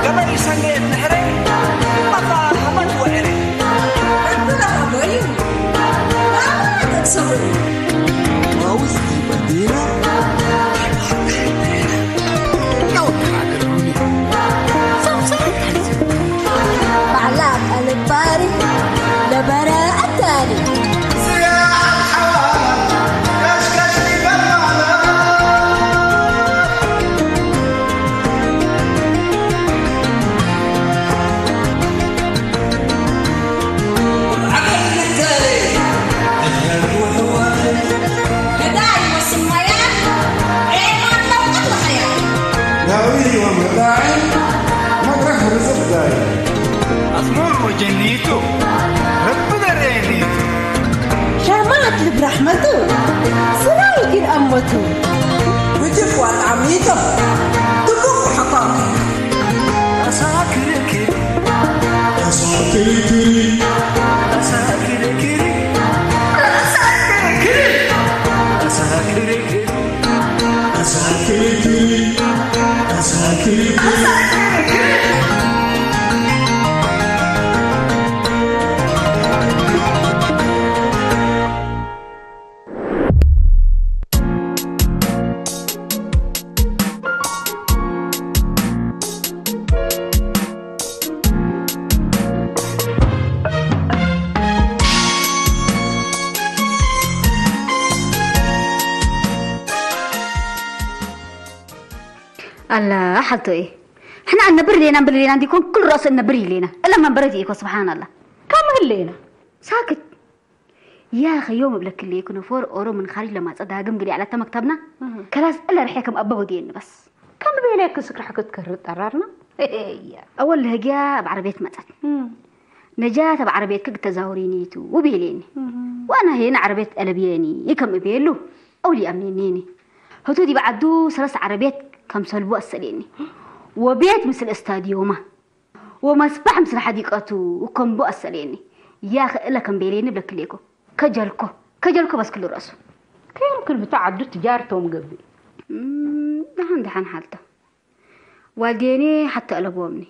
ገበይ ሰንገየት ንሕረይ፣ ኣባ ሃመት ወዕረ። ኣቦና ኣቦዩ፣ ኣቦና ተሰውሩ። ዋውዝ በዲና፣ ባዕላ ቀልባሪ፣ ለበረ ኣታሪ። ሸማት ልብ ራሕመቱ፣ ስራይ ግን ኣሞቱ። ብጅብ ዋጣ ሚቶ፣ ድቡቕ ሓቋም። ኣሳክርክር፣ ኣሳክርክር፣ ኣሳክርክር፣ ኣሳክርክር፣ ኣሳክርክር፣ ኣሳክርክር፣ ኣሳክርክር። ኣላ ሓልቶ እየ። ሕና እነብር ሌና እንብል ሌና እንዲኮን ኩሉ ራሱ እነብር ይሌና እለ መንበረት እየ እኮ ስብሓን ኣላ። ከም ህሌና ሳክት። ያኸ ዮም እብለክልየ ክነፎር ኦሮ ምን ኻሪጅ ለማጸ ዳግም ግዲ ዓላተ መክተብና ከላስ እለ ርሐ ከም ኣበ ወዲየኒ በስ። ከም ቤለ ክስክራሕ ክትከርር ጠራርና። ኣወል ህግያ ኣብ ዓረቤት መጸት። ነጃት ኣብ ዓረቤት ክግ ተዛውሪኒቱ ውቤሌኒ። ዋና ሄን ዓረቤት ጠለብየኒ ከም እቤሉ ኣውሊ ኣምኔኔኒ። ህቱ ዲብ ዓዱ ሰለስተ ዓረቤት ከም ሰልቡ ኣሰሌኒ። ወቤት ምስል እስታዲዮማ ወመስባሕ ምስል ሓዲቀቱ እኮምቦ ኣሰሌኒ። ያኸ እለ ከም ቤሌኒ ብለክሌኮ። ከጀልኮ፣ ከጀልኮ በስ ክሉ ረእሱ። ከየምክን ብታ ዓዱ ትጃርቶም ገብእ። እም፣ ደሓን ደሓን ሓልቶ። ዋልዴኔ ሓቶ ኣለቦምኒ።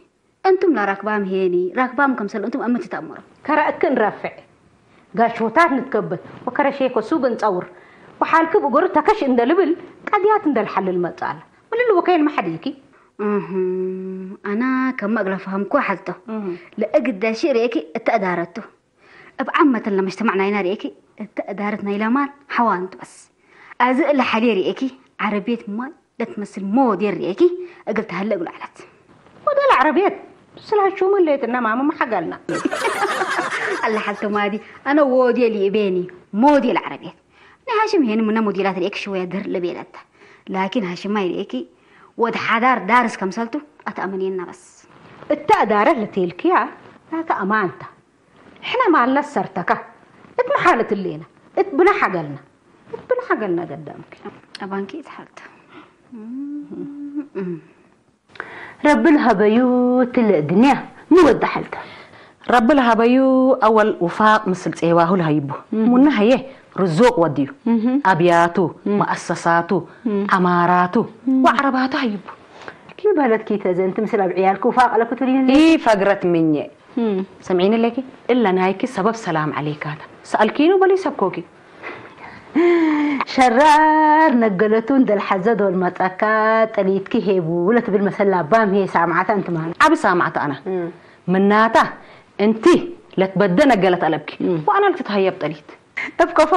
እንቱም ላራክባም ሄኒ፣ ራክባም ከምሰል እንቱም ኣመት ተኣምሮ። ከረእክን ረፍዕ። ጋሾታት ንትከበት፣ ወከረሼኮ ሱግ እንጸውር። ወሓልክ ብእገሩ ተከሽ እንደልብል፣ ቀድያት እንደልሓልል መጻል። ምልል ወከይን መሓዲኪ። እህ፣ ኣና ከመ እግለ ፈሀምኮ ሓልቶ። እህ። ለእግደ ሽእ ርኤኪ እተ እዳረቱ። እብ ዓመተን ለመጅተማዕ ናይና ርኤኪ እተ እዳረት ናይ ለማን ሐዋንቱ በስ። ኣዚ እለ ሐልየ ርኤኪ ዓረብየት ማይ ለትመስል ሞዴል ርኤኪ እግል ተሀለ እግሉ ዐለት። ሞዴል ዓረብየት ስለ ሀሹሙ ለየትና ማመ መሓጋልና። ኣላ ሓልቶ ማዲ ኣነ ዎዴል ይእቤኒ ሞዴል ዓረብየት ናይ ሃሽም ሄን ምነ ሞዴላት ርኤኪ ሽወያ ድር ልቤለታ። ላኪን ሃሽማይ ርኤኪ ወድ ሓዳር ዳርስ ከምሰልቱ ኣተኣመንየና በስ። እተ እዳረት ለቴልክያ ናተ ኣማንታ። ሕነ ማልና ሰርተካ እት መሓለት እሌና እት ብና ሓገልና እት ብና ሓገልና ገዳምክ። ኣባንኪ እት ሓልታ። ረቢ ለሀበዩ ትልእ ድንያ ምን ወዲ ሓልታ። ረቢ ለሀበዩ ኣወል ውፋቅ ምስል ጼዋሁ ለሀይቡ። ሙነ ሀየ ርዙቅ ወድዩ። ኣብያቱ፣ መኣሰሳቱ፣ ዓማራቱ ወዓረባቱ ሀይቡ። ኪ በለትኪ ተዘንቲ ምስል ኣብ ዕያልክ ውፋቅ ለክቱሊን ኢ ፈግረት ምኘ። እም። ሰምዒኒ ኣለኪ? እለ ናይኪ ሰበብ ሰላም ዐሌካታ። ሰኣልኪኑ በሊ ሰብኮኪ። ሸራር ነገለቱ እንደልሓዘ ዶል መጸካ ጠሊትኪ ሄቡ ለትብል መሰል ላባም ሄ ሳምዓታ እንት ማለት። ዓቢ ሳምዓታ ኣና። እም። ምናታ እንቲ ለትበደ ነገለት ኣለብኪ። እም። ወኣና ለትትሀየብ ጠሊት። እብ ከፎ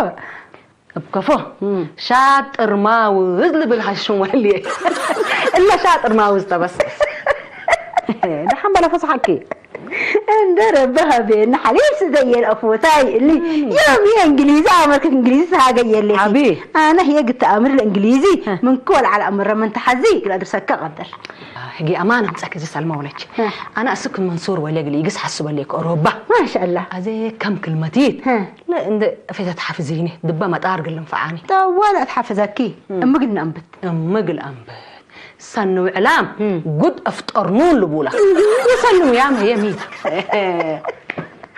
እብ ከፎ እም። ሻጥር ማውዝ ልብል ሃሽም ወልየ። እለ ሻጥር ማውዝ ተበስ። ደሓን በለ ፈስሓኪ። እንደ ረቢ ሀቤን ሓሊብ ስደየል ኣፎታይ እሊ። ዮም የእንግሊዝ ኣመልክ እንግሊዝ ተሃገየለ። ዓቢ። ኣነ ህየ ግተ ኣምር ለእንግሊዚ ምን ኮል ዓል ኣምረ ምን ተሓዚ ግላ ድርሰካ ቀደር። ህጊ ኣማን ኣምጻኪ ዝሰልማ ወለች። ኣነ ኣስክ መንሱር ወለ ግሊ ይግስ ሓስበለ ከ ኦሮባ። ማሻአላ። ኣዜ ከም ክልመቲት። እንደ እፌተት ሓፍዚኒ ድበ መጣር ግልም ፈዓኒ። ጠዋል ኣትሓፍዘኪ እም። እምግል ነእንብት። እምግል ኣንብት። ሰኑ ዕላም እም። ጉድ ኣፍጠርኑን ልቡላ። ሰኑ ያም የሚ።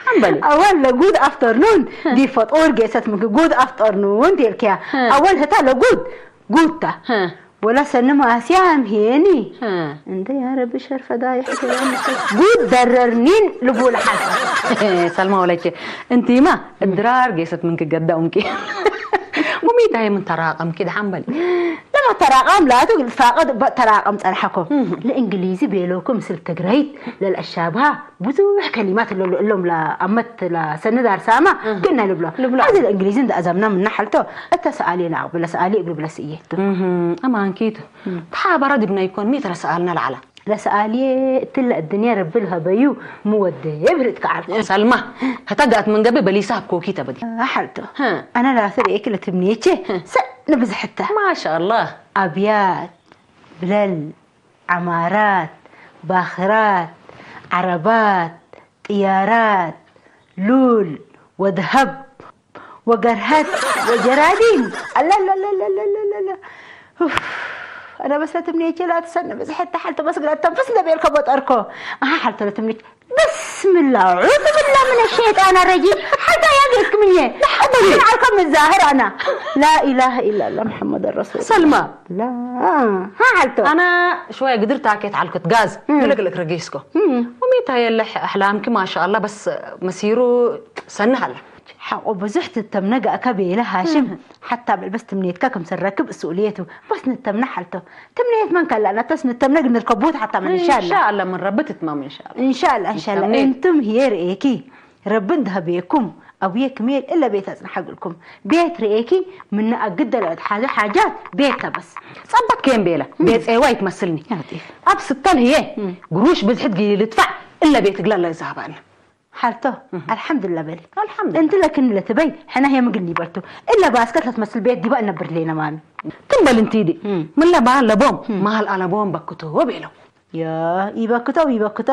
ሓንበል። ኣወል ለጉድ ኣፍተርኑን ዲ ፈጦር ጌሰት ምክ ጉድ ኣፍጠርኑን ቴልኪያ። ኣወል ህታ ለጉድ ጉታ። ولا سنم آسيا هم هيني. ها. انت يا رب شر فضايح. قد دررنين لبول حسن. سلمى ولك، انت ما الدرار قيست منك قد امك. وميتا هي من تراقم كده حنبل. لما تراقم لا تقول فاقد ب- تراقم صراحكم. الانجليزي بيلوكم مثل تجريت للاشابها. ብዙሕ ከሊማት ኣለሉ እሎም ለኣመት ለሰኒ ዳርሳማ እህ። ግና ልብሎ ልብሎ። እዚ እንግሊዝ እንዳ ኣዛምና ምናሓልቶ እተ ሰኣሊ ና ብለ ሰኣሊ እግሪ ብለ ስእየቱ እህ፣ ኣማንኪቱ። ተሓባራ ድብና ይኮን ሜትረ ሰኣልና ለዓላ። ለሰኣሊ እትለ እድንያ ረቢ ልሀበዩ ምወደ የብርት ከዓል። ሰልማ፣ ህተጋት መንገበ በሊሳ ኮኪ ተበዲ። ሓልቶ። ህ። ኣነ ላስር ኤክ ለትምኔቼ ሰ ንብዝሕታ። ማሻኣላህ። ኣብያት ብለል ዓማራት፣ ባኽራት፣ ዓረባት፣ ጥያራት፣ ሉል፣ ወድሀብ፣ ወገርሀት፣ ወጀራዲን። ኣለለለለለለለ። ኡፍ፣ ኣነ በሰ ትምኔቼ ላትሰን ብዝሕት ሓልቶ በስግረ ተንፍስ እንደቤልከ በጠርኮ። ኣሃ ሓልቶ ለትምኔች ብስምላ ዑዝ ብላ ምን ሸይጣን ረጂም ሓታ ያግርክ ምንየ ሓታ ዓልከ ምዛህር ኣና ላ ኢላሃ ኢላላ ሙሐመድ ረሱል ሰልማ ላ ሓልቶ ኣና ሽወያ ግድር ታኬት ዓልኩት ጋዝ እም። ግልግልክ ረጌስኮ እም። ወሜታ የለ ኣሕላምኪ ማሻኣላ በስ መሲሩ ሰንሃላ ሓቆ ብዙሕ ትተምነ ጋእካ ቤለ ሃሽም ሓታ በልበስ ትምኔትካ ከም ሰረክብ እሱ እልየቱ በስ ንተምነ ሓልቶ ትምኔት መን ከላና ተስ ንተምነ ግንርከ ቦት ሓታ መን ኢንሻላ ኢንሻላ ምን ረቢ ትትማም ኢንሻላ ኢንሻላ ኢንሻላ እንቱም ህየ ርእየኪ ረቢ እንድሃበየኩም ኣቡየ ክሜል እለ ቤት ኣጽንሓግልኩም ቤት ርእየኪ ምነ ኣግደለ ሓደ ሓጃት ቤት ተበስ ጸበት ከየም ቤለ ቤት ጸዋ ይትመስልኒ ኣብ ስተል ህየ ግሩሽ ብዝሕት ጊሊ ልትፋዕ እለ ቤት ግላ ለዛሃባና ሓልቶ ኣልሓምዱላ በሊ ኣልሓምዱላ እንት ለክን ለትበይ ሕና ሄ ምግል ይበልቱ እለ ባስከት ለትመስል ቤት ዲባ እነብር ሌና ማሚ ትንበል እንት ዲ ምለ ባል ለቦም ማል ኣለቦም በክቶ ቤለው ያ ይበክቶ ይበክቶ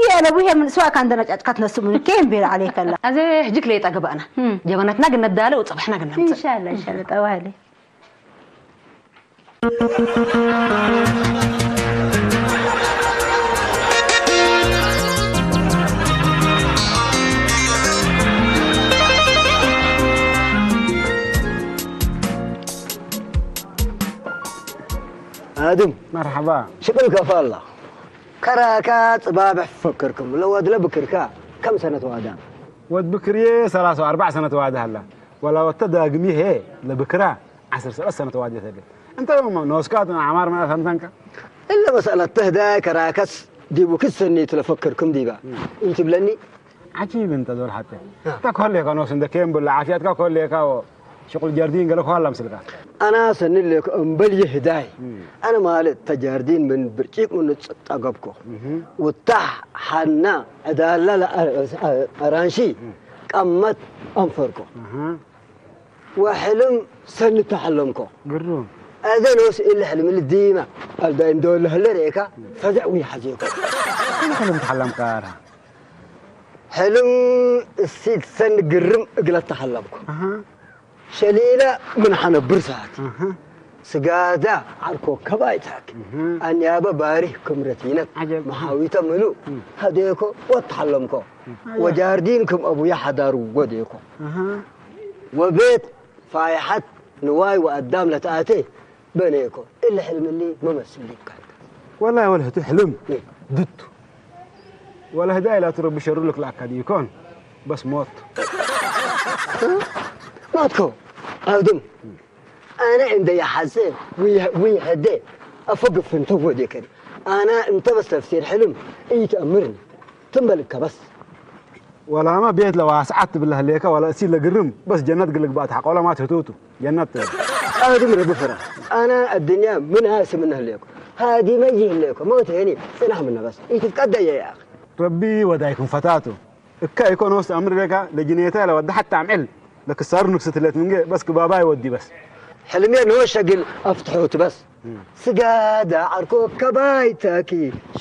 ይለቡ ሄ ምን ስዋ ካንደና ጫጭካት ነሱ ምን ኬም ቤል عليك الله ኣዘ ህጅክ ለይጣ ገባእና ጀበናትና ግን ነዳለ ወጽባሕና ግን ነምጽእ إن شاء الله إن شاء الله ጠዋለ ኣድም መርሓባ ሽቅል ከፋላ ከራካ ጽባብሕ ፈክርኩም ለወድለ ብክርካ ከም ሰነት ዋዳ ወድ ብክርየ ሰላሳ ኣርባዕ ሰነት ዋዳ ሃላ ወላ ወተ ዳግሚ ሄ ለብክራ ዓሰርተ ሰለስተ ሰነት ዋዳ ተገ እንተ ኖስካ ዓማር ማለት ፈንታንካ እለ መሰለት ተህዳይ ከራከስ ዲቡ ክሰኒ ትለፈክርኩም ዲባ ኢትብለኒ ዓጂብ እንተ ዞል ሓተ እታ ኮሌካ ኖስ እንደ ኬም ብላ ዓፊያትካ ኮሌካ ሽቁል ጀርዲን ገለ ኳላ ምስልካ ኣና ሰኒ ሌኮ እምበል ይህዳይ ኣነ ማለት ተጃርዲን ምን ብርጪቅ ምን ጸገብኮ ወታህ ሓና ዕዳላ ኣራንሺ ቀመት ኣንፈርኮ ወሕልም ሰኒ ተሓለምኮ ግሩም ኣዘ ኖስ ኢለ ሕልም ልዲማ ኣብ ዳይም ደወለ ህለ ርኤካ ፈዘዕ ውይ ሓዜኮ ሕልም ተሓለምካ ሕልም እሲት ሰኒ ግርም እግለ ተሓለምኮ ሸሊለ ምን ሓነብር ሰዓት ስጋዳ ዓርኮ ከባይ ታክ ኣንያበ ባሪህ ክምረቲነት መሓዊተ ምሉ ሃደኮ ወተሓለምኮ ወጃርዲን ክም ኣቡየ ሓዳር ወዴኮ ወቤት ፋይሐት ንዋይ ወኣዳም ለተኣቴ በኔኮ እሊ ሕልምሊ መመስል ይብካል ወላሂ ወልህቱ ሕልም ድቱ ወላ ህዳይ ላቱ ረቢ ሸሩ ልክልኣካ ድዩ ይኮን በስ ሞት ማትኮ ኣብድም ኣነ እንደ ይሓዘ ውይ ሕደ ኣፈግፍን ተወዴከን ኣነ እንተ በስ ተፍሲር ሕልም እይትእምርን ትንበልካ በስ ወላማ ቤት ለዋስዓት ትብላ ህሌካ ወላ እሲ ለግርም በስ ጀነት ግልግባት ሓቆላ ማት ህቱቱ ጀነት ትብል ኣድም ረቢ ፍራ ኣነ ኣድንያ ምን ሃስም እነህሌኩ ሃዲመ ይህሌኩ ሞት ሄኒ ጽናሕ ምነ በስ ኢትትቀደየ ያኽ ረቢ ወዳይኩም ፈታቱ እካ ኢኮኖስ ኣምር ቤካ ለጅኔታ ለወዳ ሓታ ኣምዕል ለክሳሩ ንክስት ለት ምንገ በስ ክባባይ ወዲ በስ ሕልሜ ንወ ሸግል ኣፍትሑት በስ ስጋዳ ዓርኮ ከባይታኪ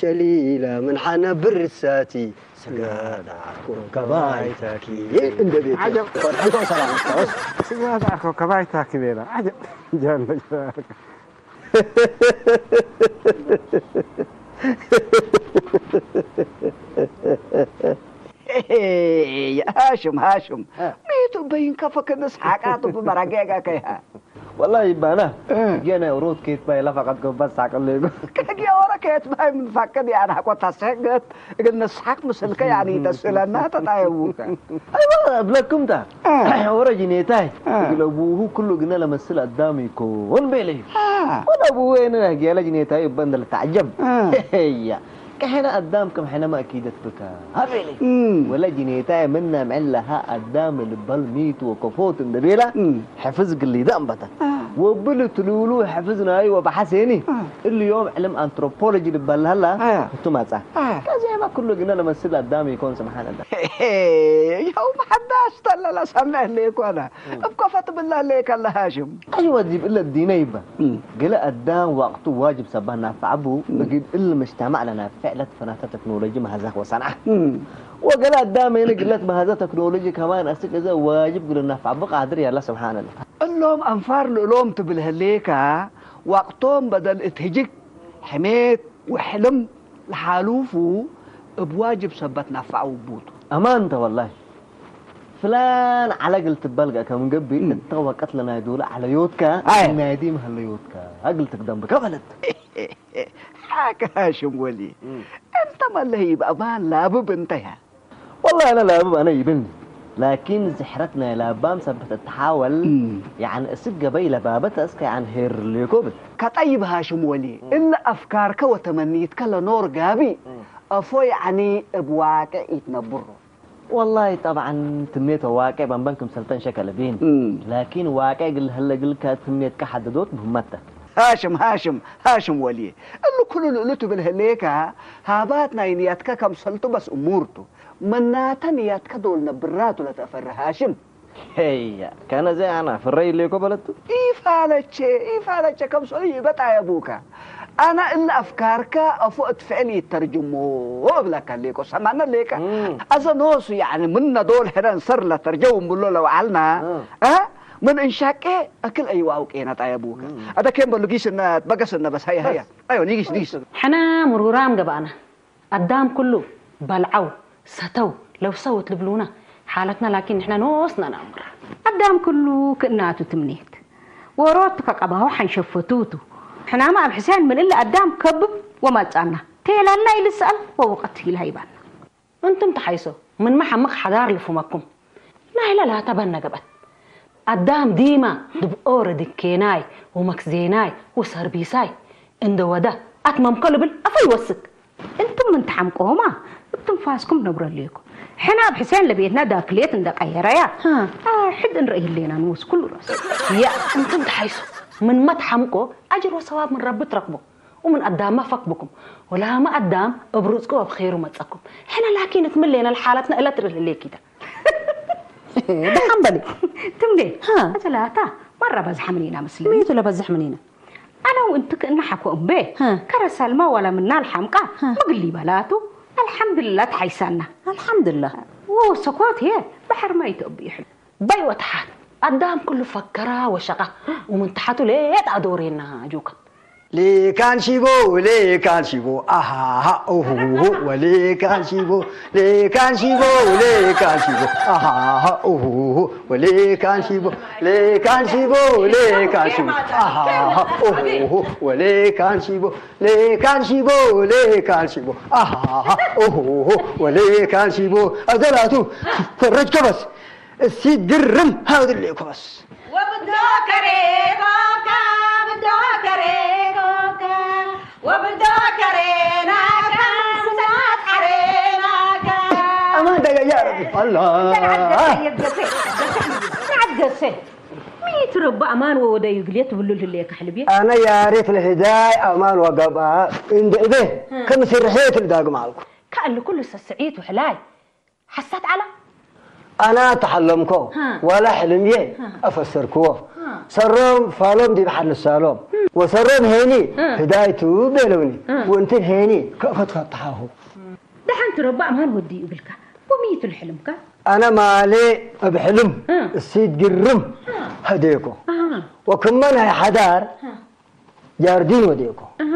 ሸሊላ ምን ሓና ብርሳቲ ስጋዳ ዓርኮ ከባይታኪ እንደ ቤት ዓጀብ። ፈርሐንቶ ሰላም ኣስታወስ ስጋት ኣኮ ከባይታኪ ቤላ ዓጀብ ጃለ ጃለ ሃሽም ሃሽም ሚቱ በይንከ ፈክንስ ሓቃቱ ብመራጌጋ ከይሃ والله يبانا. جينا ورود كيت باي لفقت قبض ساق اللي. كاكي أورا كيت باي من فكر يعني حقوة تسحقت. قلنا السحق مسلك يعني تسئلنا تطايبوك. أيوة بلاكم تا. ورا جنيتاي. قلبوه كله قلنا لمسل قدامي يكون بيلي. ولا أبوه أنا قال جنيتاي يبان دل تعجب. هي. كحنا قدام كم حنا ما أكيدت بك. هبيلي. ولا جنيتاي منا معلها قدام البال ميت وكفوت النبيلة. حفظ قلي ده أنبتا. وبل تلولو حفظنا أيوة بحسيني. اليوم علم أنثروبولوجي اللي بلهلا. كنت ما تصح. كذا ما كله قلنا لمسل قدامي يكون سبحان الله. يوم حداش تلا لا سمع ليك وأنا. እብ ከፈት ብላ ለይከ ለሃሽም። ኣይወ ዲብ እለ ዲነ ይበ። ገለ አዳም ዋቅቱ ዋጅብ ሰባህ ናፍዓቡ እግል እል ምጅተማዕ ለናፍዕ ለትፈናተ ተክኖሎጂ መሃዛክ ወሰንዓ። ወገለ አዳም የነ ግለት መሃዛ ተክኖሎጂ ከማን አስክ እዘ ዋጅብ ግለ ናፍዓቡ ቃድር ያላ ስብሓንላ። እሎም አንፋር ልእሎም ትብል ህሌካ ዋቅቶም በደል እት ህጅግ ሕሜት ወሕልም ለሓሉፉ እብ ዋጅብ ሰበት ናፍዓው ቡቱ። አማንተ ወላሂ። ፍላን ዐለ እግል ትበል ገአ ከም ገብእ፣ እተ ወቀት ለናይ ዶለ ዐለዮትከ፣ ኣየ። ናይ ዲም ሀለዮትከ እግል ትግደም ብከ በለት። ሓከ ሃሽም ወሊ፣ እንተ መለህ ይብአባን ላብብ እንተያ። ወላሂ አነ ላብብ አነ ይብልኒ፣ ላኪን ዝሕረት ናይ ላባም ሰበት እትሓወል፣ ያዕኒ እስክ ገበይ ለባበተ እስከ ያዕኒ ሄር ሌኮ ብል። ከጠይብ ሃሽም ወሊ፣ እለ አፍካርከ ወተመኒትከ ለኖር ጋቢ፣ አፎ ያዕኒ እብ ዋቅዕ ኢትነብሮ። ወላሂ ጠብዓን ትምኔት ወዋቄዕ በንበን ክምሰልተን ሸከለ ቢን። ላኪን ዋቄዕ እግል ለሀለ እግልከ ትምኔትከ ሐደዶት ሙህመተ። ሃሽም፣ ሃሽም፣ ሃሽም ወልዬ፣ እሊ ኩሉ ልእሉ ትብል ህሌከ፣ ሃባት ናይ ንያትከ ከምሰልቱ በስ እሙርቱ። መናተ ንያትከ ዶል ነብራቱ ለተአፈረ ሃሽም። ሄያ፣ ከነ ዘይ አና ፍረይ ሌኮ በለቱ። ኢፋለቼ፣ ኢፋለቼ፣ ከምሰሉ ይበጣ የቡከ። አና እሊ አፍካርከ አፎ እት ፍዕል ይተርጅሞ እብለከ ሌኮ፣ ሰማነ ሌከ። እም። አዘ ኖሱ፣ ያዕኒ፣ ምነ ዶል ሕነ እንሰር ለተርጀው እምብሎ ለወዓልና፣ እም። አ? ምን እንሻቄ አክል አይዋው ቄና ጣየቡከ። እም። አደ ኬን በሉ ጊስነ፣ በገስነ በስ፣ ሀያ፣ ሀያ። በስ። አይወ፣ ኒጊስ፣ ኒጊስ። ሕነ ምሩራም ገባእና። አዳም ኩሉ በልዐው፣ ሰተው፣ ለብሰው እት ልብሉነ ሓለትነ ላኪን ንሕነ ኖስነ ነአምር። አዳም ኩሉ ክእናቱ ትምኔት ወሮት ከቀባሁ ሐንሸፈቱ ቱ። ሕናመ አብ ሕሴን ምን እሊ አዳም ከብብ ወመጻና። ቴላና ኢልሰአል ወወቀት ኢልሃይባና። እንቱም ተሓይሶ ምንመ ሐምቅ ሐዳር ልፉመኩም። ናይለ ላተ በነ ገብአት። አዳም ዲማ ድብኦ ረድኬናይ ወመክዜናይ ወሰርቢሳይ እንደ ወደ አትመምኮ ልብል አፎ ይወስክ። እንቱም ምን ተሐምቆማ እብ ትንፋስኩም ነብረ ሌኩም። ሕና እብ ሕሴን ለቤትና ዳክልየት እንደ ቀየረያ። ሀ። አ፣ ሕድ እንረኢ ህሌና ንወስ ኩሉ ራስ። ያ፣ እንቱም ተሓይሶ ምንመ ተሐምቆ አጅር ወሰዋብ ምን ረቢ ትረክቦ። ወምን አዳምመ ፈክ ብኩም። ወላመ አዳም እብ ርዝቁ ወእብ ኼሩ መጸኩም። ሕነ ላኪን እት ምሌነ ለሓለትነ እለ ትብል ህሌኪ ተ። ደሓን በሊ። ትምዴ፣ ሃ። አተላታ መረ በዝሐ ምኒና ምስልኒ። ሚቱ ለበዝሕ ምኒና። አነ ወእንቲ ክእነ ሐኮ እምቤ፣ ሃ። ከረ ሰልማ ወለ ምና ለሐምቃ፣ ሃ። ምግል ይበላቱ፣ አልሐምድልላ ተሐይሳና። አልሐምድልላ። ወሰኮት ህየ በሐር ማይ ተእቡ ይሕሉ። በይ ወተሓት፣ አዳም ክሉ ፈከራ ወሸቃ፣ ወምን ተሓቱ ሌጥ አዶሬና ጆካ። ሌካን ሺቦ፣ ሌካን ሺቦ፣ አሃሃ፣ ኦሆሆ፣ ወሌካን ሺቦ፣ ሌካን ሺቦ፣ ሌካን ሺቦ፣ አሃሃ፣ ኦሆሆ፣ ወሌካን ሺቦ፣ ሌካን ሺቦ፣ ሌካን ሺቦ፣ አሃሃ፣ ኦሆሆ፣ ወሌካን ሺቦ፣ ሌካን ሺቦ፣ ሌካን ሺቦ፣ አሃሃ፣ ኦሆሆ፣ ወሌካን ሺቦ፣ አዘላቱ ፈረጅ ከበስ። እሲ ግርም ሃውድሌ ኮስ። ወብዶ ከሬ ኮካ፣ ብዶ ከሬ ኮካ፣ ወብዶ ከሬ ናካ፣ ስናት ሐሬ ናካ። አማን ደጋ ያ ረቢ። አላህ። ተዓገሰ፣ የገሰ፣ ተዓገሰ። ሚት ረባ አማን ወወደዩ ግሌት ብሉ ልሌ ከሕልቤ። አነ ያሬት ለህዳይ አማን ወገብአ እንደ እቤ ከም ስርሔት ልዳግም አልኩ። ከአል ኩሉ ሰስዒት ውሕላይ። ሐሳት ዐላ። አና ተሐለምኮ ሃ። ዋላ ሕልምዬ ሃ። አፈሰርክዎ። ሃ። ሰሮም ፋሎም ዲብ ሐድ ንሳሎም። ወሰሮም ሄኒ ሃ። ህዳይቱ ቤለውኒ። ሃ። ወእንትን ሄኒ ከእፈት ፈትሓሁ። ደሓን ትረባእ ማን ወዲ እብልካ? ወሚቱ ልሕልምካ? አነ ማሌ እብ ሕልም ሃ። እሲት ግርም ሃ። ሀዴኮ። አሃ። ወክመ ናይ ሐዳር ሃ። ጃርዲን ወዴኮ። አሃ።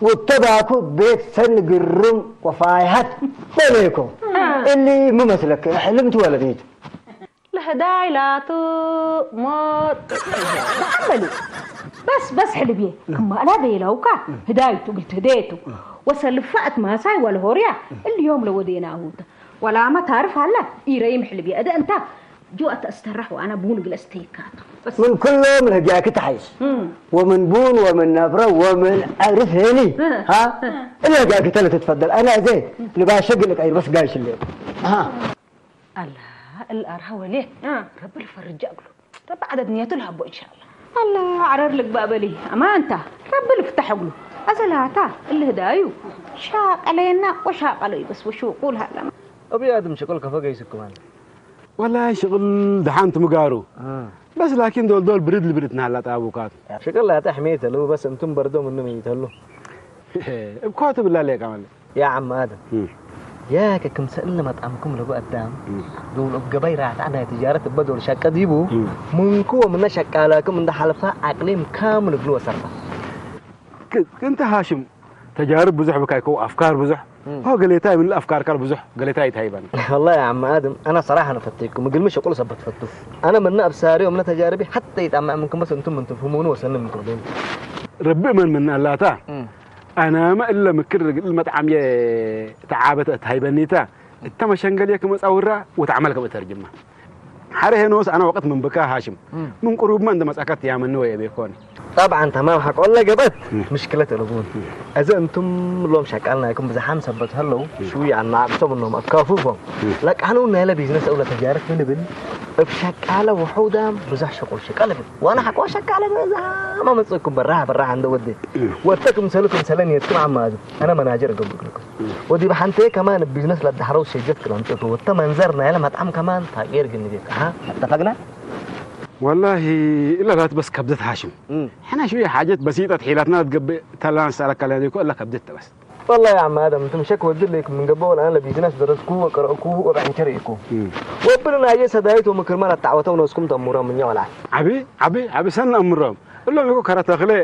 ወተባኩ ቤት ሰን ግርም ወፋይሐት በሌኮ። አሃ። እሊ ሚ መስለክ ሕልምት ወለ ሚት? ለህዳይ ላቱ ሞት በሉ። በስ በስ ሕልብዬ ክማእላ ደየላውካ ህዳይቱ ግልት ህደየቱ ወሰልፋ እት ማሳይ ወለሆርያ እልዮም ለወዴና አሁተ ወላማ ታርፍ አላ ኢረይም ሕልብዬ እደ እንታ ጁ አተ እስተራሕ ወአና ቡን ግለስ ተይካቱ። በስ من كله من هجاك تحيش ومن بون ومن نفرة ومن عرف هني ها إلا هجاك تلا تتفضل أنا زي نباشق لك أي بس قايش الليل ها አላ እል አርሃ ወሌ ረቢ ልፈርጃ እግሉ ረቢ ዓደድ ንየቱ ልሃቦ ኢንሻአላ። አላ ዓረር ልግባእ በሊ አማንታ ረቢ ልፍታሕ እግሉ አዘላታ እልህዳዩ ሻቀለየና ወሻቀለዩ በስ ወሽቁል ሃለማ። أبي آدم شكل كفا جاي سكمان ወላሂ ሽቅል ደሓን ትምጋሩ በስ ላኪን ዶልዶል ብርድ ልብርድ ናላ ጣቡካት شكل لا تحميت له بس انتم برضو منه ميتلو እብኳ ትብላ ለካ ማለት يا عم آدم ياك كم سأل ما طعمكم لبو أدام دول أبقى باي راعت عنها تجارة بدول شاكا ديبو منكو من شاكا لكم من ده حلفا عقلين كامل قلوة سرطة እንተ ሃሽም ተጃርብ ብዙሕ ብካ ይከው ኣፍካር ብዙሕ ሆ ገሌታ ይብል ኣፍካርካር ብዙሕ ገሌታ ይታይበን والله يا عم آدم أنا صراحة أنا فتيكم قل مش أقول سبت فتو أنا من أبصاري ومن تجاربي حتى يتعمى منكم بس أنتم من تفهموني وسلم من تردون ረቢ እመን ምን ኣላታ ኣናመ እለ ምክር ርግል መጥዓምየ ተዓበተ እት ሃይበኒታ እተ መሸንገልየ ክመጻውራ ወተዓመል ከም እተርጅማ ሓረ ሄኖስ ኣና ወቀት ምን ብካ ሃሽም ምን ቁሩብማ እንደ መጻካት ያመኒ ወይ ቤኮኒ طبعا تمام حق ولا قبت مشكلة الغون إذا أنتم لهم شكالنا يكون بزحام سبت هلو شوي عن نعبتهم إنهم أكافوفهم لك أنا قلنا يلا بيزنس أولى تجارة من بن بشكالة وحودة بزح شغل شكالة بن وأنا حق وشكالة بزح ما متصلكم براها براها عند ودي واتكم سلكم سلني يتكم عم هذا أنا مناجر قبل لكم ወዲ ብሓንተ ከማን ቢዝነስ ለዳሕረው ሸጀት ክለምጥቱ ወተ መንዘር ናይ ለመጥዓም ከማን ታጌር ግን ቤት ها اتفقنا والله إلا لا بس كبدت هاشم حنا شوية حاجات بسيطة تحيلاتنا تقبل تلان سالك على ذيك إلا كبدت بس والله يا عم آدم أنت مشك ودي لك من قبل أنا بيزنس درسكو وقرأكو وبعنشريكو وبلنا أي سدايت ومكرمان التعوتة ونسكم تأمورا من يولا عبي عبي عبي سن أمرهم اللهم يكون كرة تخلي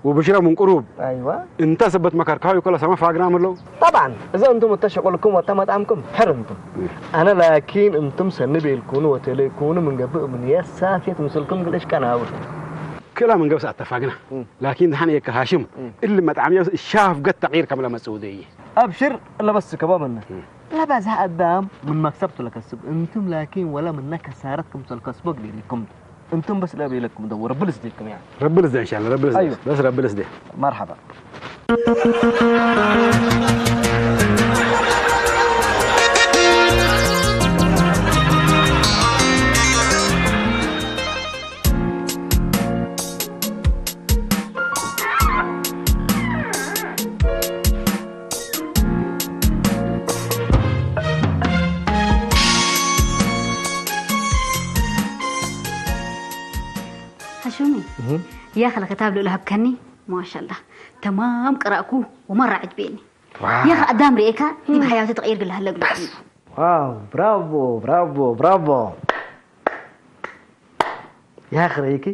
وبشرى من قروب أيوة انت سبت مكركاوي كل سما فاقنا ملو طبعا إذا أنتم تشغلكم وتمطعمكم حر أنتم أنا لكن أنتم سنبي الكون وتليكون من قبل من يسافيت مثلكم قلش كان هاول كلا من قبس اتفقنا لكن دحين يك هاشم اللي مطعم يوس الشاف قد تغيير كامل مسعودية أبشر إلا بس كبابنا لا بس هقدام من مكسبته لكسب أنتم لكن ولا من كسارتكم تلكسبوا قليلكم أنتم بس لا بيلكم دور رب الزديكم يعني رب الزديك إن شاء الله رب الزديك أيوة. بس رب الزديك مرحبا ሓሹሚ ያኸ ለከታብ ልኡል ሃብከኒ ማሻላ ተማም ቅራእኩ ወመራ ዕጅቤኒ ያኸ ኣዳም ርኤካ ዲብ ሓያቱ ተቐይር ግልሃለ ግልኩ ዋው ብራቮ ብራቮ ብራቮ ያኸ ረይኪ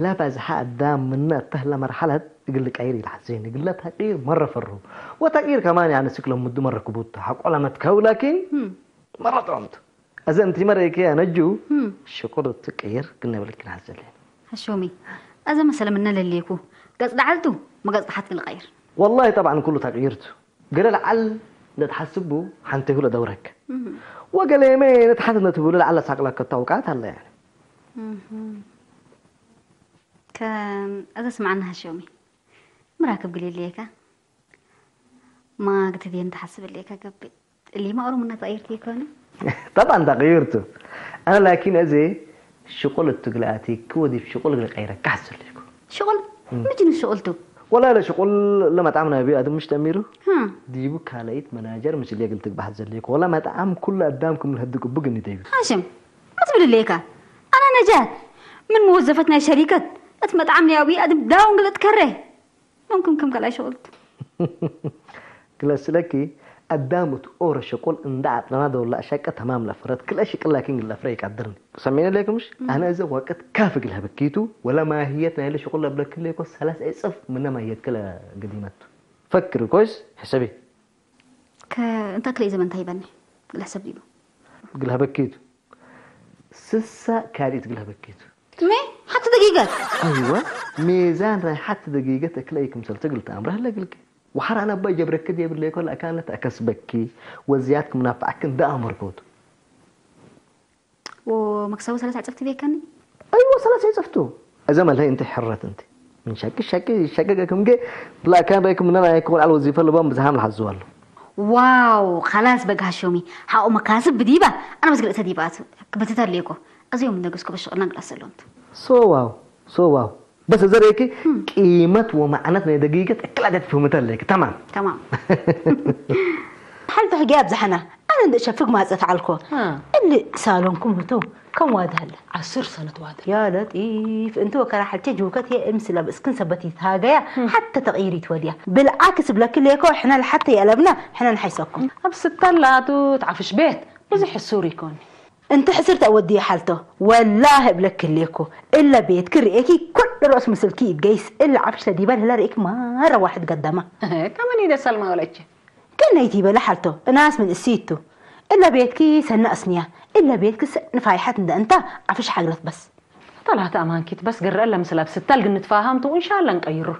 لا بزح أدام من أتهلا مرحلة يقول لك عيري الحزين يقول لك تقير مرة فرو وتقير كمان يعني سكلهم مدو مرة كبوت حق ولا متكو لكن مرة طعمت أزا أنت مرة كي أنا جو شكر تقير قلنا بلك نحزلين ሓሾሚ ኣዘ መሰለ ምነ ለልየኩ ገጽ ደዓልቱ መገጽ ተሓት ንልቀይር والله طبعا كله تغييرته قال العل نتحسبه حنته لدورك وقال يمين نتحسب نتبه للعل ساق لك التوقعات هلا يعني ከ ኣዘ ስምዓና ሓሾሚ ምራክብ ግሌልየካ ማግትድየን ተሓስበልየካ ገብእ እሊማ ኦሮምና ተቐይርቲ ይኮነ طبعا تغييرته أنا لكن أزي شغل التقلاتي كودي في شغل غير قيرك كحسل لكم ሽቁል ምጅኑ ሽቁልቱ ولا لا شغل لما تعمل أبي أدم مش تأميره ها ديبو كاليت مناجر مش اللي قلت بحد زليك ولا ما تعم كل أدامكم الهدك بقني ديبو هاشم ما تبل ليك أنا نجاة من موظفتنا شركة أتمت عملي أبي أدم داون قلت كره ممكن كم قال شغلت ክለስለኪ ኣዳምት ኦረ ሸቆል እንዳ ኣጥለና ደወላ ሻቀ ተማም ለፍረት ክለ ሽቅል ላኪን ለፍረ ይቃድርኒ ሰሜነ ለይኩምሽ ኣነ እዚ ወቀት ካፍ ግል ሀበኪቱ ወላ ማህየት ናይለ ሸቆል ለብለክ ለይኮ ሰላስ ዕጽፍ ምነ ማህየት ክለ ግዲመቱ ፈክሪ ኮይስ ሕሰቢ እንታ ክለይ ዘመን እንታይ ይበኒ ግል ሕሰብ ዲቡ ግል ሀበኪቱ ስሳ ካልኢት ግልህ በኪቱ። مي حتى دقيقة أيوة. ميزان راي حتى دقيقة تكلي كم سلت قلت أمره لا قلك. وحر أنا أبا جبرك كده يبر ليكو لا كانت أكسبكي. وزيادك منافعك ده أمر كوت. ومكسبه ثلاثة عصفت بيكني أيوة ثلاثة عصفتو. أزم الله أنت حرت أنت. من شك شك شك كم جي. لا كان رايكم من أنا يكون على الوظيفة اللي بام بزهم الحزوال. واو خلاص بقى هشومي حقو مكاسب بديبة. أنا بس قلت ديبات كبتت ليكو. أزيوم من دقسكو بالشغل نقل أسلونت سو واو سو واو. بس زريكي قيمة ومعنات من دقيقة كل عدد فهمت لك. تمام. تمام ሓልቲ ሕጊ ኣብዝሓና ኣነ እንደ ሸፍግ ማፀት ዓልኮ ها እሊ ሳሎንኩም ህቱ ከም ዋድሃለ عسر سنة وادر يا لطيف انت وكرا حالتي جوكت هي امس لابس كن سبتي تهاجيا حتى تغييري توديا بالعكس بلك ليكو احنا لحتى يقلبنا احنا نحيسكم أبس التلاتو تعفش بيت وزي حسوري يكون انت حسرت اودي حالته والله بلك ليكو الا بيت كريكي كل راس مسلكي يتقيس الا عفش تديبان هلا ريك مره واحد قدمه كمان إذا سلمى ولا شيء كنيتي بلا حالته ناس من اسيتو الا بيتكي سنة اسنيا الا بيتك نفايحات عند انت عفش حقلت بس طلعت أمانكيت بس قرأ لها مثلا بستال قلنا تفاهمت وإن شاء الله نغيره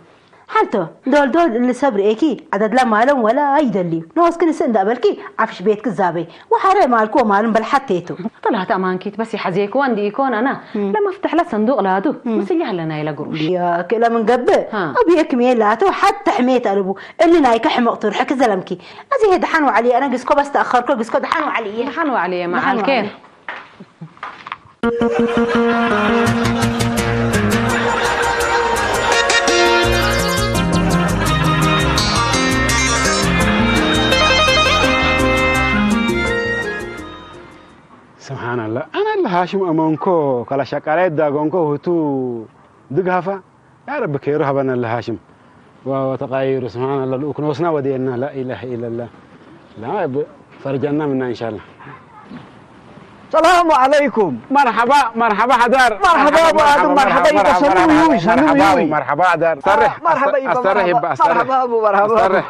حالته دول دول اللي صبر ايكي عدد لا مالهم ولا يدلي نوس كن سن دابلكي عفش بيتك الزابي وحري مالكو مالهم بل حتيتو طلعت أمانكيت بس يحزيك وان دي يكون أنا لما افتح لها صندوق لادو بس يهلا نايلا قروش يا كلا من قبل ها. ابيك ميلاتو حتى حميت قلبو اللي نايك حمق ترحك زلمكي ازي هدحان وعلي انا قسكو بس تاخركو قسكو دحان وعلي دحان وعلي مع دحان الكير وعلي. سبحان الله. أنا اللي هاشم أمانكو كلا شكالات داغونكو هتو دقهفة. يا رب كيرو هبنا اللي هاشم. وتقاير سبحان الله لو كنوسنا ودينا لا إله إلا الله. لا ب- فرجنا منا إن شاء الله. السلام عليكم. مرحبا مرحبا حدار. مرحبا أبو آدم، مرحبا إيكا، سلموا يوي، سلموا يوي. مرحبا حدار. استرح مرحبا إيكا، استرح مرحبا. استرح. مرحبا أبو، مرحبا. استرح.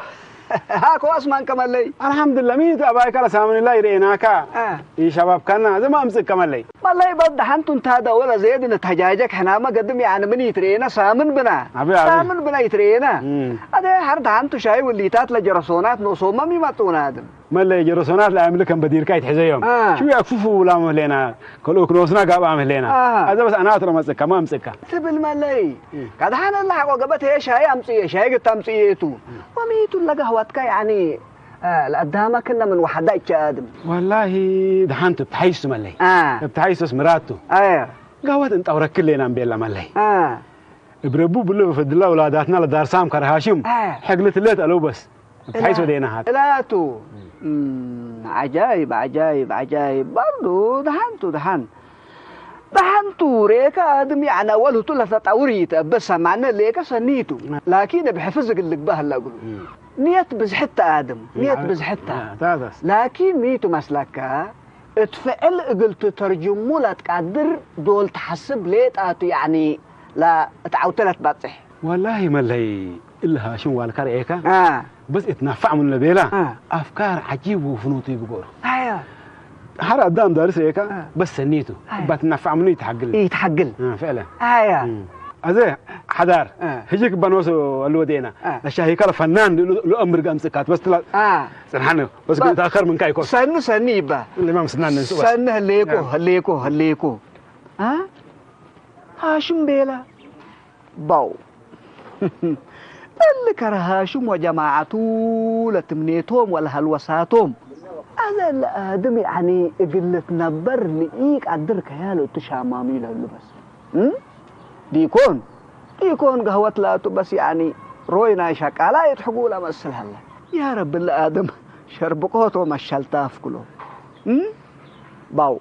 هاكو أسمان كمالي. الحمد لله ميت أبايك على سامن الله يريناكا. آه. إي شباب كنا زي ما أمسك كمالي. والله بد حنتو انت هذا ولا زيد نتهجاجك حنا ما قدم يعني من يترينا سامن بنا. أبي، أبي. سامن بنا يترينا. مم. هذا حرد حنتو شاي والليتات لجرسونات نو صوما مي مطونا هذا. መለይ ጀረሶናት ለኣምልከን በዲርካ ይትሕዘዮም አ። ሽው ያክፉፉ ላም ህሌና ከልኡክ ንወስና ጋብኣም ህሌና አ። ኣዘ በስ ኣናት ለመጽካ ማምጽካ ትብል መለይ ካድሓን ኣላ ሓቆ ገበት ሄ ሻይ ኣምጽየ ሻይ ግት ኣምጽየ እቱ ወሚቱ ለጋህዋትካ ያኒ ለኣዳማ ክነ ምን ወሓዳ ይቻ ኣድም ወላሂ ድሓንቱ ብትሓይሱ መለይ አ። ብትሓይሱስ ምራቱ ኣየ ጋወት እንጣውረክል ሌና እምቤላ መለይ አ። እብረቡ ብሎ በፈድላ ውላዳትና ለዳርሳም ከርሃሽም አ። ሕግልት ሌት ኣለው በስ ብትሓይሱ ደና ሃት እላቱ እም፣ ዓጃይብ ዓጃይብ ዓጃይብ ባርዱ ድሓንቱ ድሓን ድሓንቱ ሬካ ኣድም ያዕና ወልቱ ለተጣውር ይተበሰ ማነ ሌከ ሰኒቱ ላኪን እብ ሕፍዝ እግል ልግባህ ለእግሉ ንየት ብዝሕት ኣድም ንየት ብዝሕት ታዛስ ላኪን ሚቱ መስለከ እት ፍዕል እግል ትተርጅሙ ለትቃድር ዶል ተሐስብ ሌጣቱ ያዕኒ ለእት ዓውተ ለትበጽሕ ወላሂ መለይ እልሃሽም ዋልካ ርኤካ አ በስ እትናፋዕ ምን ለቤላ አ። ኣፍካር ዓጂብ ወፍኖቱ ይብገሩ ኣያ ሐር ኣዳም ዳርስ ርኤካ አ። በስ ሰኒቱ አ። እባ ትናፋዕ ምኑ ይትሓግል ይትሓግል ፍዕለን ኣያ ኣዘ ሓዳር አ። ህጂ ክባኖስ ኣልወ ዴና አ። ለሻሂካ ለፈናን ልእምር ጋምጽካት በስ ትላ አ ጽንሓነ በስ ግን ተኣኸር ምንካ ይኮን ሰኒ ሰኒ ይባ ለማ ምስናን ንሱ በስ ሰኒ ህሌኮ ህሌኮ ህሌኮ አ ሃሽም ቤላ ባው እሊ ከረ ሃሽም ወጀማዓቱ ለትምኔቶም ወለሀልወሳቶም ኣዘ ለኣድም ያዕኒ እግል ልትነበር ልኢቀድር ከያሎ እቱ ሻማሚ ለህሉ በስ እም? ዲኮን ዲኮን ገህወት ላቱ በስ ያዕኒ ሮይ ናይ ሸቃላ የትሕጉ ለመስል ሀለ ያ ረቢ ለኣድም ሸርብቆቶ መሸልታፍ ክሎ እም? ባው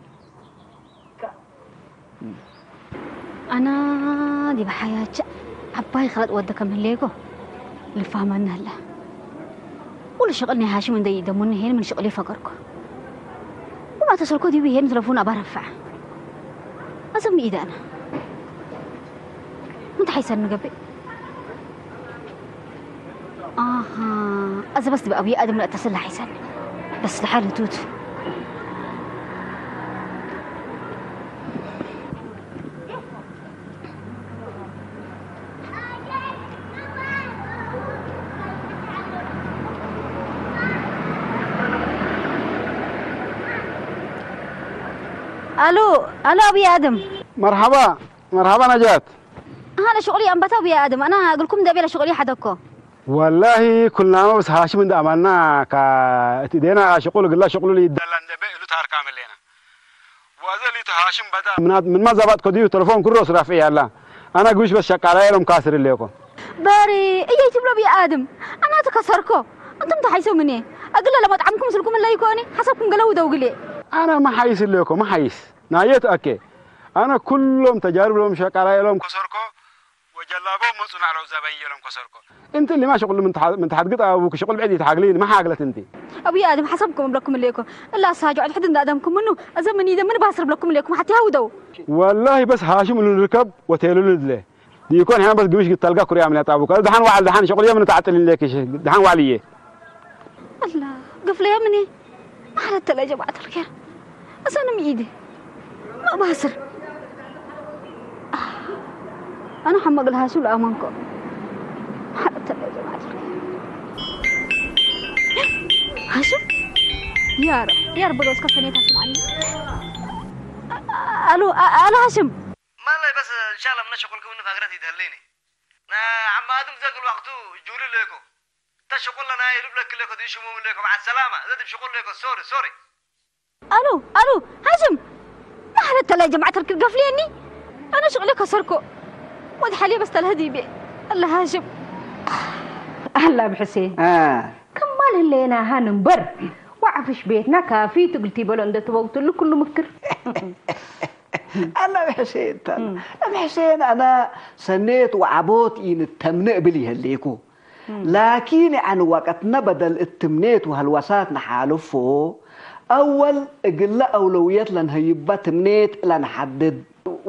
ኣና ዲብ ሓያቸ ዓባይ ኸለጥ ወደ ከም ህሌኮ ልፋህመኒ ህለ። ኩሉ ሽቕል ናይ ሃሽም እንደ ይደሙኒ ሄን ምን ሽቕል ይፈገርኮ። ወማ ተሰልኮ ዲቡ ሄን ተለፉን ኣባረፋዕ። ኣዘም ኢደ ኣና። ምንታይ ሓይሰን ንገብእ? ኣሃ፣ ኣዘ በስ ዲብ ኣብይ ኣድም ለእተስል ሓይሰን። በስ ለሓል ህቱት። الو، الو ابي ادم. مرحبا، مرحبا نجاة. هلا شغلي انبتا ابي ادم، انا اقول لكم دبي شغلي حدكو. والله كلنا ما بس هاشم عند امانا كا اتدينا شغل قلا شغل لي دلان دبي له تار كامل لنا. وازل يتهاشم بدا من من ما زبط كديو تلفون كروس رافي يلا. انا قوش بس شقاله يلم كاسر ليكو. باري اي تبلو ابي ادم، انا تكسركو. انتم تحيسوا مني. اقول له لما طعمكم سلكم الله يكوني حسبكم قلو دوغلي. انا ما حيس ليكو، ما حيس. نايت اكي. انا كلهم تجارب لهم شقاله يلم كسركو. وجلابو مصنع لو زباين يلم كسركو. انت اللي ما شغل من تحت من تحت قطع ابوك شغل بعيد يتحقلين ما حاقلت انت. ابي ادم حسبكم بلكم ليكو. الا ساجو عد حد ادمكم منو. ازمن يدمن باسر بلكم ليكم حتى هودو. والله بس هاشم اللي نركب وتيلو ندله. ديكون حين بس قمش قلت تلقى كوريا من يطابوك. دحان وعل دحان شغل يوم نتعطل لك شيء. دحان وعليه. الله، قفل يا مني. ما حلت يا جماعة الخير. أصلا ميدي. ما باسر. أنا حمق لها شو الأمانكو. ما حلت يا جماعة الخير. هاشم؟ يا رب، يا رب بس كسني تسمعني. الو، الو هاشم. ማለይ በስ እንሻላ ምነ ሸቁልኩም ንፋግረት ይደህልኒ። ንዓማ ኣድም ዘግል ዋቅቱ ጁሊ ለኮ። ተሽቁል ለና ይልብ ለክ ለኮ ድሽሙ ለኮ። مع السلامة። ዘድብ ሽቁል ለኮ። ሶሪ ሶሪ። الو، الو هاشم. ما حلت يا جماعة الخير قفليني. انا شغلي كسركو. ود حالي بس تلهدي بي. الله هاشم. ኣላ ብሕሴን ከማል ህለየና ሃን እምበር ዋዕፍሽ ቤትና ካፊ ትግልቲ በሎ እንደተበውትሉ ኩሉ ምክር ኣላ ብሕሴን ታላ እም ሕሴን ኣና ሰኔት ወዓቦት ኢንተምንእ ብል ይህሌኩ ላኪን ያዕኒ ወቀትነ በደል እትምኔት ወህልወሳት ነሓልፎ أول እግለ أولوية ለንሀይባ ትምኔት ለንሓድድ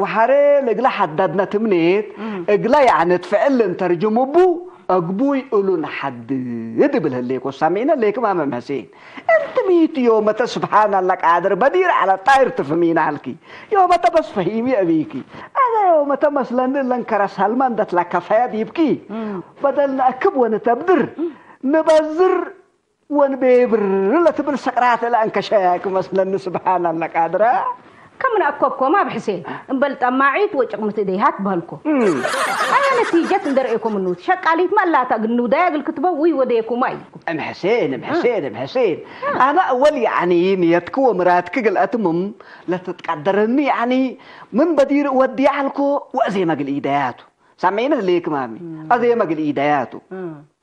وحري لقلا حددنا تمنيت اقلا يعني تفعل لن ترجم بو اقبوي الو نحدد بالهليكو سامعين ليك ما ممحسين انت ميت يوم سبحان الله قادر بدير على الطاير تفهمين علكي يوم بس فهيمي ابيكي انا يوم مثلا لن كرس هالمان دت لك كفاية يبكي بدل نأكب ونتبدر نبذر ወንቤብር ለትብል ሰቅራት ለእንከሸ ክመስለኒ ስብሓን ኣላ ቃድራ ከም ንኣኮብኮም ኣብ ሕሴን እምበል ጠማዒት ወጭቕምቲ ደይሃት በልኩ ኣያ ነቲጀት እንደርእየኩም ኑ ሸቃሊት መላታ ግን ንውዳያ እግል ክትበው ውይ ወደየኩማ ኢልኩም እምሕሴን እምሕሴን እምሕሴን ኣነ እወል ያዕኒ ንየትኪ ወምራትኪ ግልአትምም ለትትቀደረኒ ያዕኒ ምን በዲር እወድያ ኣልኮ ወእዜመ ግልኢደያቱ ሳሜነ ህሌክም ኣሚ ኣዘየ መግል ኢዳያቱ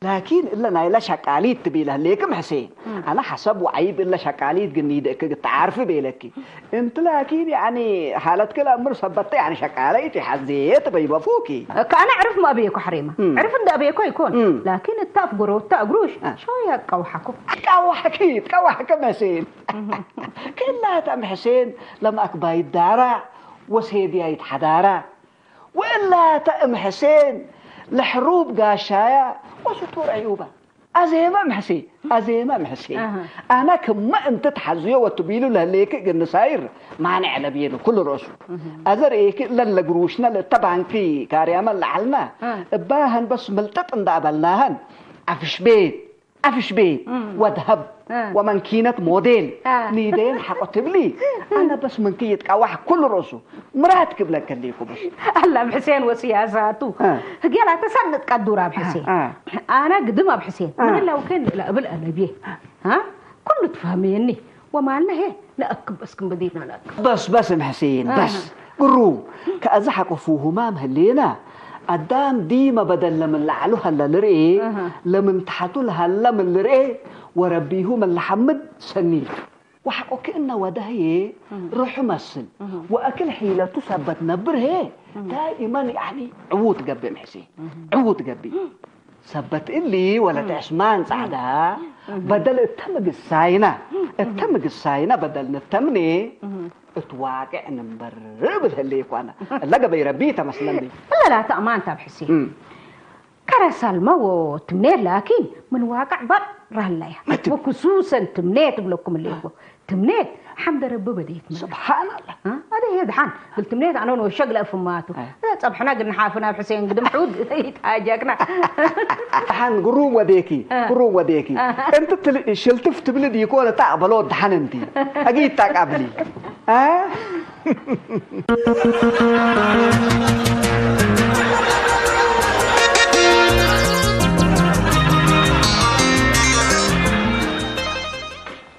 ላኪን እለ ናይለ ሸቃሊት ትቤለ ህሌክም ሕሴን ኣነ ሐሰብ ወዓይብ እለ ሸቃሊት ግን ይደእክ ግተዓርፊ ቤለኪ እንቲ ላኪን ያኒ ሐለትክ ለእምር ሰበተ ያኒ ሸቃለ ኢቲ ሐዜ ትበይበፉኪ ከአነ ዕርፍ ማእበየኮ ሐሬማ ዕርፍ እንደ አበየኮ ይኮን ላኪን እታ አፍ ጎረወታ እግሩሽ ሾያ ቀውሐኮ ቀዋሕኪ ቀዋሕከ መሴን ክላተም ሕሴን ለማእክባይት ዳራ ወሴድያይት ሐዳራ ወእላ ተእም ሕሴን ለሕሩብ ጋሻያ ወስቱር ዕዩባ። ኣዜመ እም ሕሴን ኣዜመ እም ሕሴን ኣነ ክመ እንቲ ተሓዝዮ ወትቢሉ ለህሌክ እግል ንሳይር ማንዕ ለብዬ ንኩሉ ርእሱ። ኣዘ ርኤኪ እለን ለግሩሽነ ለእተ ባንኪ ካርያመ ለዐልነ እባ ሀን በስ ምልጥጥ እንዳ በልናሀን ዐፍሽ ቤት ዐፍሽ ቤት ወድሀብ ወመንኪነት ሞዴል ኒዴን ሐቆ ትብሊ አነ በስ ምንኪ ይትቃዋሕ ኩሉ ርእሱ ምራት ክብለክ ከሊኩ በስ። አላም ሕሴን ወስያሳቱ ህጌላ ተሰንጥ ቀዱር ኣብ ሕሴን ኣነ ግድም ኣብ ሕሴን ምህላው ከን እብል አለብዬ ኩሉ ትፈህምየኒ ወማልነ ሄ ነአክብ በስ ክም በዴትና ነአክብ። በስ በስ እም ሕሴን በስ ግሩም ከአዚ ሐቆ ፉሁማም ህሌና አዳም ዲመ በደል ለምን ለዐሉ ሀለ ልርኤ ለምን ተሐቱ ለሀለ ምን ልርኤ ወረቢሁ ምን ለሐምድ ሰኒ ቱ። ወሐቆ ክእነ ወደ ህዬ ርሑ መስል ወአክል ሒለቱ ሰበት ነብር ህዬ ዳኢመን ያኒ ዕዉት ገብእ ምሕሴ ዕዉት ገብእ። ሰበት እሊ ወለት ዕስማን ጻዕዳ በደል እተ ምግሳይና እተ ምግሳይና በደል ንተምኔ እት ዋቅዕ ንንበር እብል ህሌ እኳ አነ እለ ገበይ ረቢ ተመስለኒ። እለ ላተ አማንት ኣብ ሕሴ ከረሳልመ ወትምኔ ላኪን ምን ዋቅዕ በር ራህላያ ወክሱሰን ትምኔት እብለኩም ህሌ እኮ ትምኔት ሓምደ ረቢ በዴት መ ስብሓንላ ኣደ ሄ ድሓን ግል ትምኔት ኣነ ንወሸግ ለእፍማቱ ጸብሕና ግን ሓፍና ኣብ ሕሴን ግድም ሕውድ ይታጀክና ድሓን ግሩም ወዴኪ ግሩም ወዴኪ እንቲ ሽልትፍ ትብሊ ዲኮ ለታቅበሎ ድሓን እንቲ ኣጊ ይታቃብሊ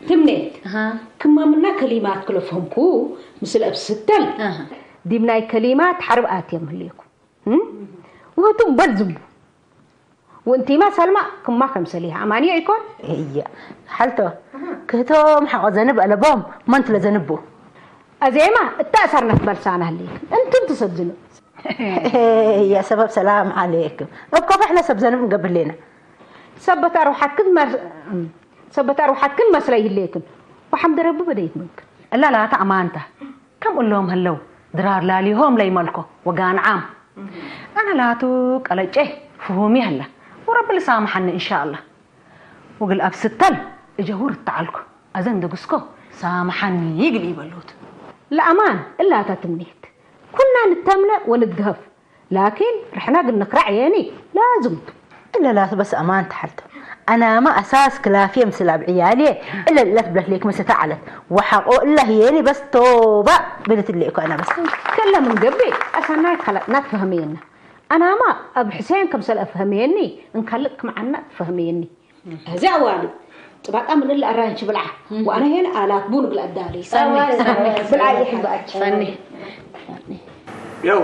ትምኔት፣ ክማምና ከሊማት ክለፍህምኩ ምስል ኣብ ስተል፣ ዲብ ናይ ከሊማት ሓርብ ኣትየም ህልየኩም። ውህቱ በል ዝንቡ። ወንቲማ ሳልማ ክማ ከምሰል ይሃ ኣማንዮ ይኮን? እያ፣ ሓልቶ፣ ክህቶም ሓቆ ዘንብ ኣለቦም፣ መንት ለዘንቡ። ኣዜማ፣ እታ ኣሳርነት በልሳና ህልየት። እንቱም ትሰብዝኑ። እያ፣ ሰበብ ሰላም ዓለይኩም። እኮ ፈሕነ ሰብ ዘንብ እንገብር ሌና። ሰበት ኣርውሓክን መር-፣ ሰበት ኣርውሓክን መስለ ይህልየክን። ወሓም ደረቡ በደይት ምንክን። እላ ላታ ኣማንታ። ከም እሎም ህለው ድራር ላሊሆም ለይመልኮ ወጋን ዓም። ኣነ ላቱ ቀለጨ ፍሁም ይህለ። ወረብ ልሳምሓኒ እንሻኣላ። ወግል ኣብ ስተል እጀውር እተዓልኩ። ኣዘን ደግስኮ ሳምሓኒ ይግል ይበሉት። ለኣማን እላታ ትምኒት። ኩና ንተምነ ወንትግሀፍ። ላኪን ርሕና ግን ንክራዕ የኒ ላዝምቱ። እለ ላቱ በስ ኣማን ተሓልቶ። ኣናማ ኣሳስ ክላፍየ ምስል ኣብ ዕያልየ እለ እለት ብለት ሌክ መሰተ ዓለት። ወሓቆ እላ ህየኒ በስ ቶባ ብልት ሌኮ ኣና በስ። ከለ ምን ገቢ ኣሳናይ ከላጥናት ፈህምየና። ኣናማ ኣብ ሕሴን ከምሰል ኣፍህምየኒ እንካልእ ክምዓና ትፈህምየኒ። እዚ ኣዋሉ ጥባጣ ምን እለ ኣራንች ብልዓ። ወኣነ ሄን ኣላት ቡን ግል ኣዳሊ። ሰኒ። ብልዓ ይሕባች። ሰኒ። የው፣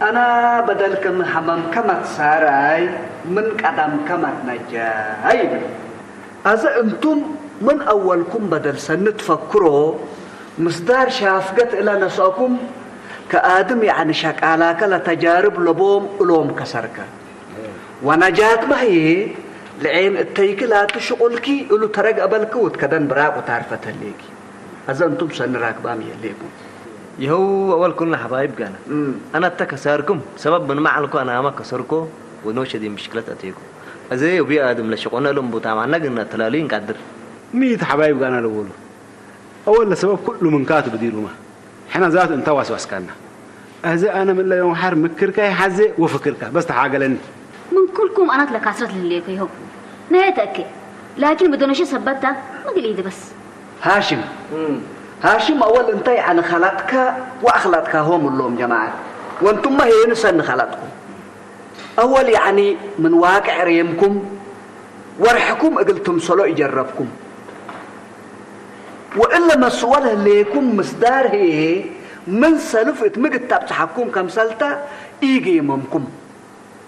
ኣና በደልክም ሐማም ከማት ሳራይ፣ ምን ቀዳም ከማት ነጃይ ይብል። ኣዘ እንቱም ምን ኣወልኩም በደል ሰኒ ትፈክሮ፣ ምስዳር ሻፍገት እለ ነስአኩም፣ ከኣድም ያዕኒ ሸቃላከ ለተጃርብ ለቦም እሎም ከሰርከ። ወነጃት ማህዬ፣ ለዔን እተይኪ ላቱ ሽቁልኪ እሉ ተረግ አበልኪ ውትከደን ብራቁ ታርፈት ህሌኪ። አዘ እንቱም ሰኒ ራክባም የሌኩም። ይኸው አወል ኩልና ሐባይብ ጋና። እም። አና እተ ከሳርኩም፣ ሰበብ ምን መዓልኮ አናማ ከሰርኮ፣ ወኖ ሸዲን ብሽክለት አቴኮ። አዘ ወቢ አድም ለሽቆነ እሉም ቡታ ማና ግን አተላሉይ እንቃድር። ሚት ሐባይብ ጋና ለወሉ። አወል ለሰበብ ኩሉ ምንካቱ ብዲሩማ። ሕና ዛት እንታ ዋስዋስካና። አዘ አነ ምን ለዮም ሐር ምክርካ ይሐዜ ወፍክርካ በስ ተሓገለኒ። ምን ኩልኩም አናት ለካስረት ልሌኮ ይሆ። ነየ ተእኬ። ላኪን ብደኖሸ ሰበታ ምግል ኢድ በስ። ሃሽም። ሃሽም አወል እንታይ አነ ኸላጥካ ወአኽላጥካ ሆም እሎም ጀማዓት። ወንቱማ ሄኑ ሰኒ ኸላጥኩም። አወል ያዕኒ ምን ዋቅዕ ሬምኩም ወርሕኩም እግል ትምሰሎ ኢጀረብኩም። ወእለ መስወል ህሌኩም ምስዳር ህዬ ምን ሰልፍ እት ምግት ታብጽሓኩም ከምሰልታ ኢጌመምኩም።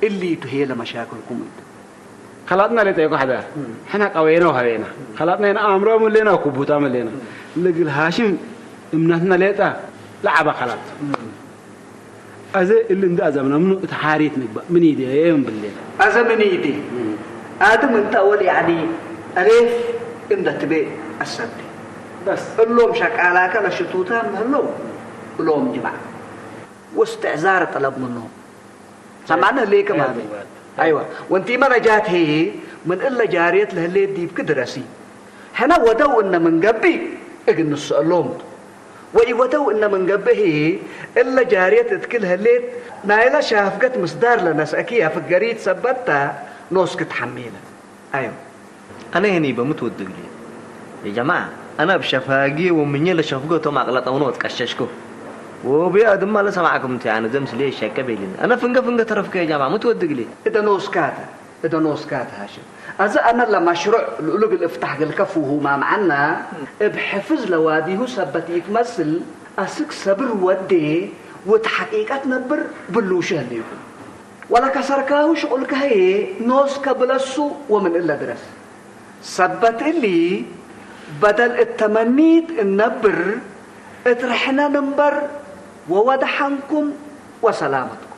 እሊቱ ህዬ ለመሻክልኩም እንቱ። ከላጥና ሌጠ ይኮ ሐዳር። እም። ሕና ቀዌና ወሀቤና። ከላጥና የና አእምሮ ምሌና ወኩቡታ ምሌና። እም። ልግል ሃሽም እምነትና ሌጣ ለዓባ ከላጥ። እም። አዘ እሊ እንዳ አዘምና ምኑ እት ሓሪት ንግባእ ምን ይዴ የም ብሌ። አዘ ምን ይዴ? እም። አድም እንተ አወል ያዕኒ አሌፍ እንደ ትቤ አሰብዴ። በስ። እሎም ሸቃላከ ለሽቱታ ምህሎም እሎም ጅማዕ። ወስትዕዛር ጠለብ ምኖም። ሰማዕነ ህሌከ ማለት። አይዋ። ወንቲ መረጃት ሄ ምን እለ ጃርየት ለህሌት ዲብክ ድረሲ። ሕነ ወደው እነ ምን ገብእ እግል ንስአሎም ቱ። ወኢወደው እነ ምን ገብእ ህዬ፣ እለ ጃርየት እትክል ህሌት ናይለ ሻፍገት ምስዳር ለነስአኪ ያፍገሪት ሰበትታ ኖስክ ትሐሜለ። አዮ። አነ ህኒ በምትወድግሊ። የጀማዓ፣ አነ እብ ሸፋጊ ወምኘ ለሸፍጎ ቶም አቅለጠውነ ወትቀሸሽኩ። ወቢያ ድማ ለሰማዕኩም ቱ፣ ያነ ዘምስሌ ሸቀ ቤሊን። አነ ፍንገ ፍንገ ተረፍከ የጀማዓ፣ ምትወድግሊ። እደ ኖስካተ። እደ ኖስካ ተሃሽም። አዘ አነ ለመሽሩዕ ልኡሉ እግል እፍታሕ እግልከ ፍሁማ መዓና፣ እብ ሕፍዝ ለዋዲሁ ሰበት ኢትመስል፣ አስክ ሰብር ወዴ ወእት ሐቂቀት ነብር ብሉሹ ህሌኩ። ወለከሰርካሁ ሽቁልከ ህዬ ኖስከ ብለሱ ወምን እለ ድረስ። ሰበት እሊ፣ በደል እት ተመኒት እነብር እት ርሕነ ንንበር ወወደሐንኩም ወሰላመትኩም።